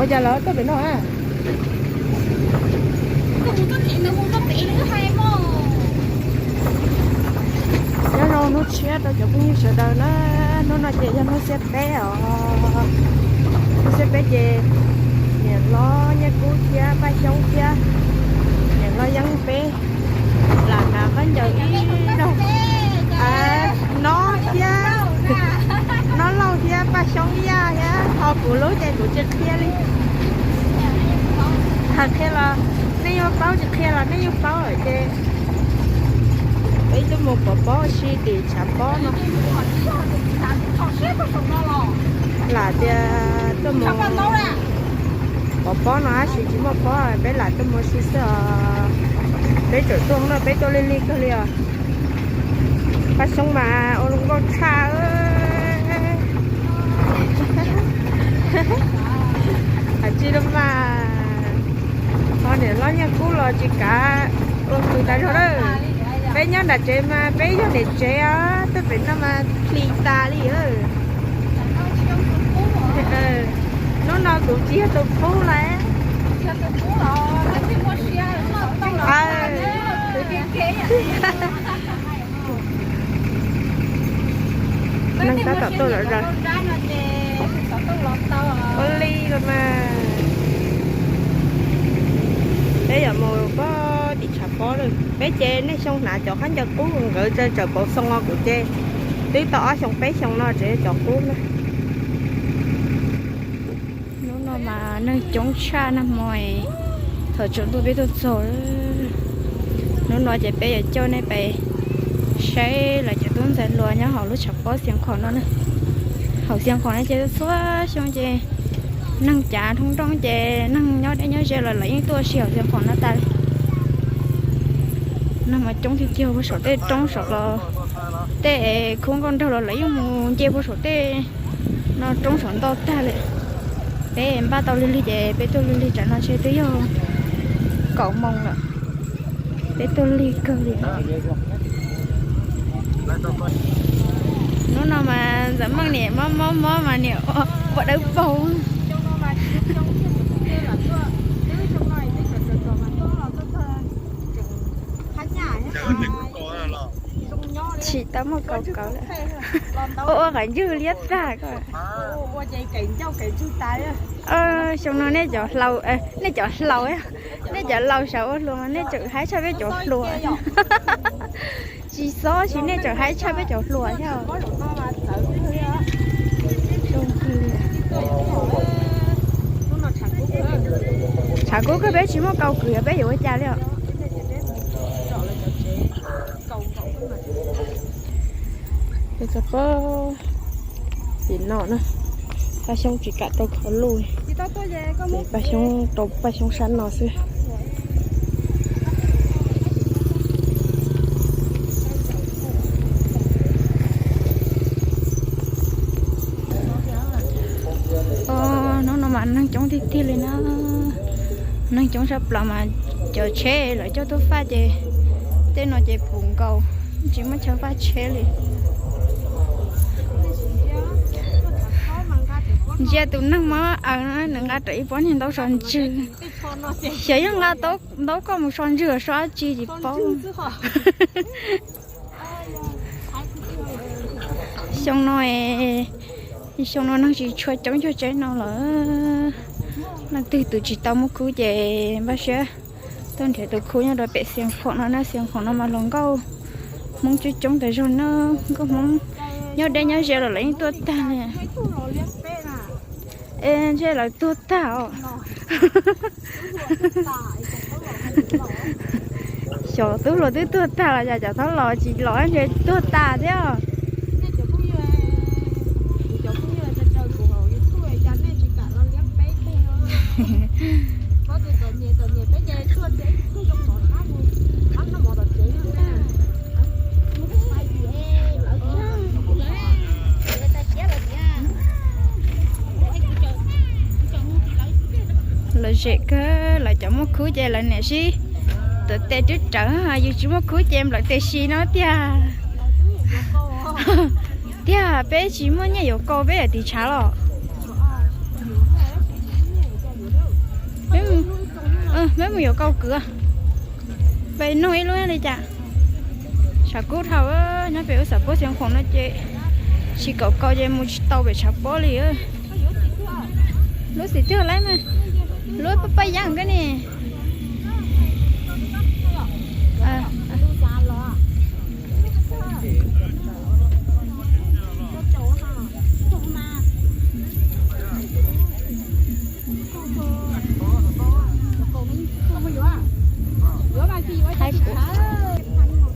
Ua cas lawv tuaj pem no a? Nyob zoo hnub tshiab rau cov phooj ywg sawv daws na. Hnub no ces yog hnub xiab peb os. Hnub xiab peb ces niam hlob Nyiaj Kub thiab Paj Xyoob thiab niam hlob Yeeb peb lam hnav khaub ncaws ib zaug. Nob thiab, Nob Lauj thiab Paj Xyoob Yaj thiab ho kuv lub ces kuv tsis qhia li. Hais qhia los nej yeej paub, tsis qhia los nej yeej paub lawm ces peb twb mus pov pob si tim tshav pob no. Lam tias tuaj mus pov pob no tab sis tsis muaj pob, peb lam tuaj mus si xwb os. Peb tseem tuaj no peb tuaj lig lig kawg li os. Paj Xyoob mas ua zoo nkauj tshaj. Hais tsis tau mas, ho niam hlob Nyiaj Kub los tsis kav ua kwv tas zog lawm. Peb nyob nram tsev mas peb yog niam tsev os, tuaj pem no mas plis tas li. Hnub no kuv tsis yog tus pub lawm. Neeg tab tom tuaj zom zaws. Ua li los mas, peb yuav mus pob tim tshav pob lawm. Peb ces niaj xyoo hnav cov khaub ncaws qub nkawd tsa tsawm pauv xoo os, kuv ces twb tau ob xyoo peb xyoo no tseem cov qub na. Hnub no mas neeg coob tshaj nag hmo, thaum tsaus ntuj peb tuaj txog. Hnub no ces peb yuav coj nej pais saib lawv cov tub ntxhais hluas nyob hauv lub tshav pob Xiav Khoom no na. Hauv Xiav Khoom no ces txhua xyoo ces neeg cav thoob roob ces neeg nyob deb nyob ze los lawv yeej tuaj si hauv Xiav Khoom no tas li. Neeg mas coob tiag tiag, saum tej roob saum los tej khub nkauj nraug los lawv yeej mus nce puag saum tej no roob saum ntoj tag li. Peb npaj tau lig lig ces peb tuaj lig lig, tsam no ntshe twb yog kaum moos lawm. Peb tuaj lig kawg li. Hnub no mas Ntxawm Meej niam mob mob mob mas niam ua dawb paug. Tsis tau muaj kaus kawv lawm. Ua ua qhov ntswg liab tag ko. Xyoo no nej cov hlau, nej cov hlau, nej cov laus sawv ua hluas mas nej tseem haib tshaj peb cov hluas. Tsis xob sis nej tseem haib tshaj peb cov hluas thiab. Tshav kub kawg, peb tsis muaj kaus kwv, yog peb yuav ua cas li os? Peb txog pob tim no na, Paj Xyoob tsis kam tau khov luj, ces Paj Xyoob rau Paj Xyoob sab no xwb. Hnub no mas neeg coob tiag tiag li na. Neeg coob tshaj plaws mas cov tsheb lawv coj tuaj faj ces tej no ces puv nkaus, tsis muaj chaw faj tsheb li. Ntsia tus neeg mob aws no nws nqa rawv ib pob niag ntaub so ntswg. Xyov yog nqa ntaub koj mus so ntswg los so dab tsi tsis paub. Xyoo no, xyoo no neeg tsis tshua coob cuag tsaib no lawm. Leej twg tus tsis tau muaj khub ces npaj siab tuaj nrhiav tus khub nyob rau pem Xiav Khoom no na. Xiav Khoom no mas hluas nkauj Hmoob coob coob tas zog na. Nkauj Hmoob nyob deb nyob ze los lawv yeej tuaj tag li. Es ntshe lawv tuag tag os. Xyov tub hluas twb tuag tag los cas cov thaub los tsis los ntshe tuag tag thiab. Lom zem kawg, lawv cov muaj khub ces lawv niam sib tuav tes twb rawv, yus tsis muaj khub ces nplawm tes si no tiag. Tiag peb tsis muaj nyiaj yuav kaus peb yam tiv tshav los. Peb mus, peb mus yuav kau kwv. Peb nug ib lub li cas. Tshav kub dhau, nyob pem ub xav puab Xiav Khoom no ces tsis kaum kau ces mus tsis tau pem tshav pob li. Lub xim twg lawm mas, lub paj paj yaj kawg ni.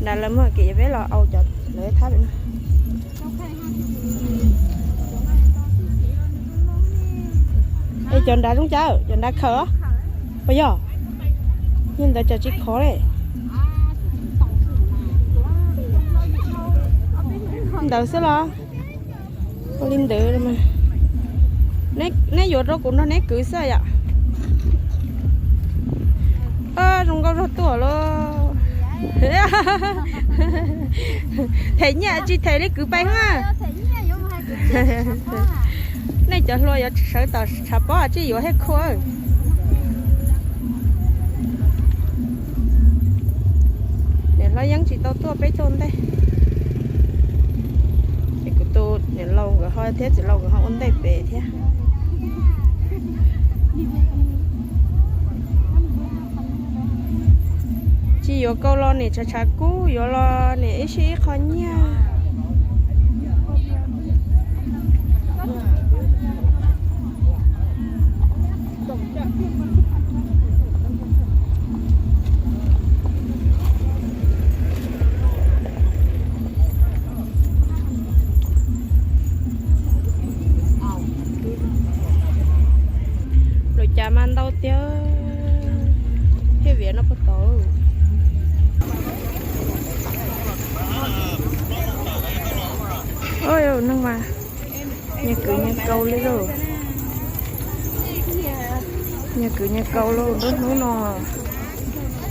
Nram lawv muag kev peb los au cov lawv thab pem no. Es cov nrad zoo cas, cov nrad khawm os? Puas yog? Yog ntawd cas tsis khov li. Ntawd xwb los? Ua li ntawd mas. Neb yuav rau kuv nrog neb kwv xwb yom? Zoo nkauj zog tuaj lauj. Them nyiaj tsis them li kwv pais na. Nej cov hluas yuav sawv tom tshav pob tsis yuav hej khua. Niam hlob yeej tsis tau tuaj peb caug ntej. Es kuv tus niam laus nkawd ho thiab txiv laus nkawd ho ua ntej pem thiab. Tsis yuav kau los nim tshav tshav kub, yuav los nim ib sij ib qho nyiaj. Lawv cas mas ntau tiag, thiaj viav no puag tod. Neeg mas nyias kwv nyias kau li lauj. Nyias kwv nyias kau lauj, nruab hnub no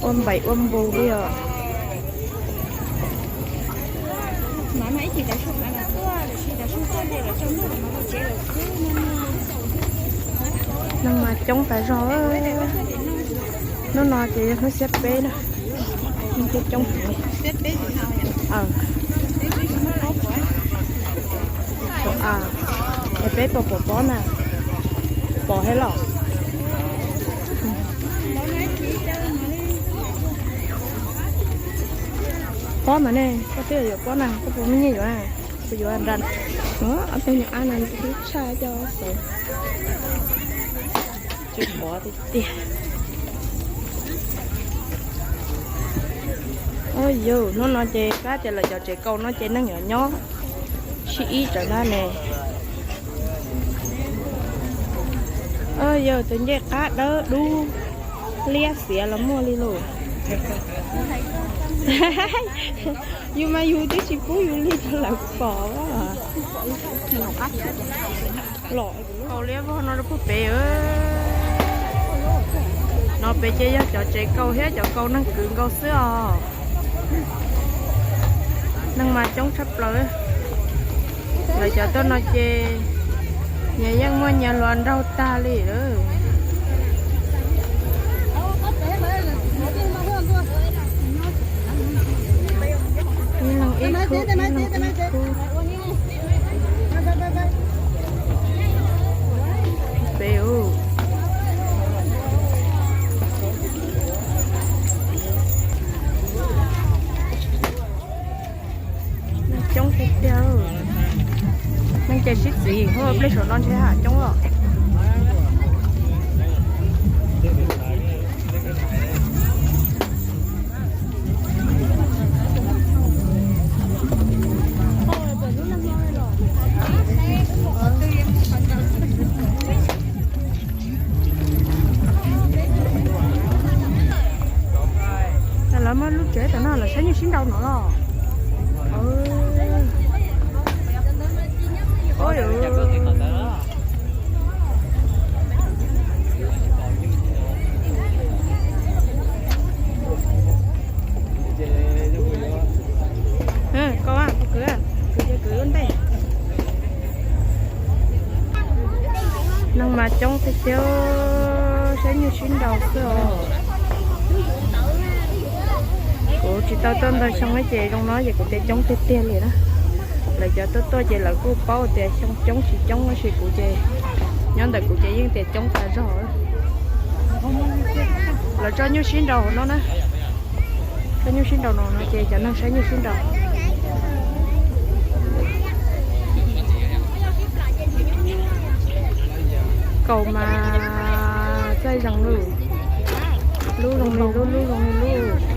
ua npaim ua npus li os. Neeg mas coob tas zog. Hnub no ces yog hnub xiab peb na, neeg thiaj coob heev. Es peb puas pom pob na? Pom thiab los? Pob mas ne, koj twb yuav pob na, koj puas muaj nyiaj yuav? Kuv yuav nra. Ob tug nyuam ab no hlub tshaj coj xauv. Tsis pom tiag tiag. Yus, hnub no ces kab tias lawv cov tsev kaus no ces neeg yuav nyob sib ib tsawv ntag ne. Yus, tus ncej qab dawb dub liab xiav los muaj li lauj. Yus mas yus twb tsis pub yus li rau lawv pom. Los kaus liab vog no rau puag pem. No pem ces yog cov tsev kaus thiab cov kaus neeg kwv nkaus xwb os. Neeg mas coob tshaj plaws. Lawv cov tuaj no ces nyias yeej muaj nyias hluas nraug tag li lawm. Ib leeg ib khub, ib leeg ib khub. Pem ub. Neeg coob tiag tiag. Neeg ces sib txis, hu ua plig saum no ntshe ha coob os. Lawv muaj lub tsev tam no lawv saib nyuj sib nraus no los. Koj kwv, kwv ces kwv ua ntej. Neeg mas coob tiag tiag, saib Nyuj sib nraus xwb os. Kuv tsis tau tuaj ntau xyoo ces zoo no ces kuv tias coob tiag tiag li na. Lawv cov tuaj tuaj ces lawv kuj paub tias xyoo coob tsis coob tab sis kuv ces nyob ntawm kuv ces yeej tias coob tas zog. Lawv tso nyuj sib nraus hauv no na. Tso nyuj sib nraus no no ces cov neeg saib nyuj sib nraus. Kaum mas txaij zees lub, lub zoo li lub, lub zoo li lub.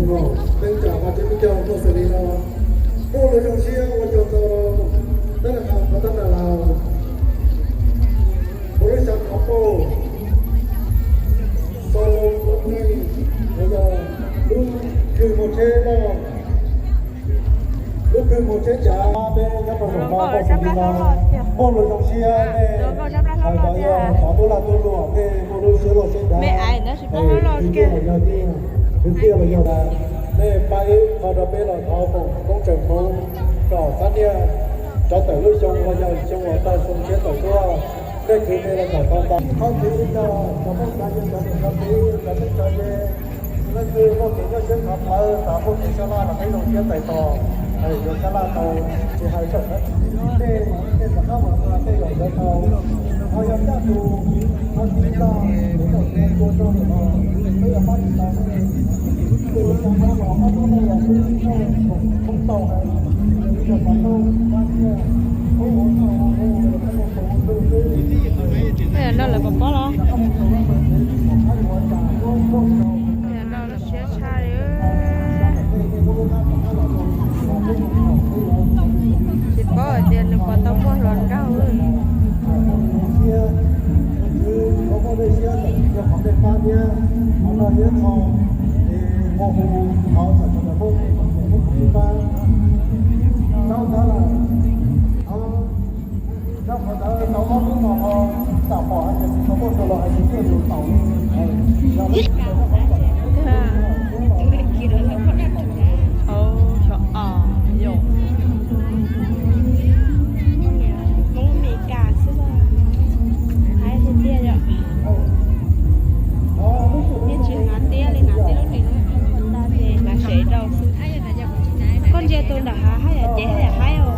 Teeb tsam mas tseem muaj cov muaj xws li no, muaj lus zoo siab ua tsaug ntau rau tab nab qhas tab nab laug, ua lub xyoo thov pauj, xo loo ua neej, uas yog lub kws muag tsheb loj, lub kws muag tsheb cav peb nyob rau saum no muaj xws li no, muaj lus zoo siab nej hais tau yog thov tuaj laj tuaj luam nej muaj lub siab loj siab dav, kwv tij los yog tiag, kwv tij los yog dav, nej pab ib qho rau peb los thov foom koob tsawm hmoov kom qab niaj rov tawm lub xyoo los yog xyoo uas tau xyoo tshiab tawm tuaj, nej khwv nej los kom tau ntau. Qhov khwv ib co cov phooj ywg cov niam cov txiv cov teb cov ze, leej twg muaj kev nyuaj siab thov plawv, xav muaj kev sab laj los peb zoo siab tais tos, yuav sab laj tau, tsis hais tawm nej, nej rov qab mam ua tej zaum yuav tau. Ho yog caj tus, ho tsis tau, peb zaum tua rau lawm los peb yuav pab tsis tau nej. Tus xyoo no los ob hnub no los peb tsis tau, poob tau heev, yog pab tau pab thiab, poob ua noj ua haus, peb ua ntu xwb. No lawv puas paub los? Siab tshaj li. Tsis paub hais tias nws puas tau muaj hluas nraug. Hauv xyov os yom. Hmoob Amelikas xwb, haib tiag tiag yom. Yeej tsis hnav tiab li, hnav tiab lub nis, hnav sev rau xwb. Koj ntsia tus nram hav haj yam cev haj yam haib os.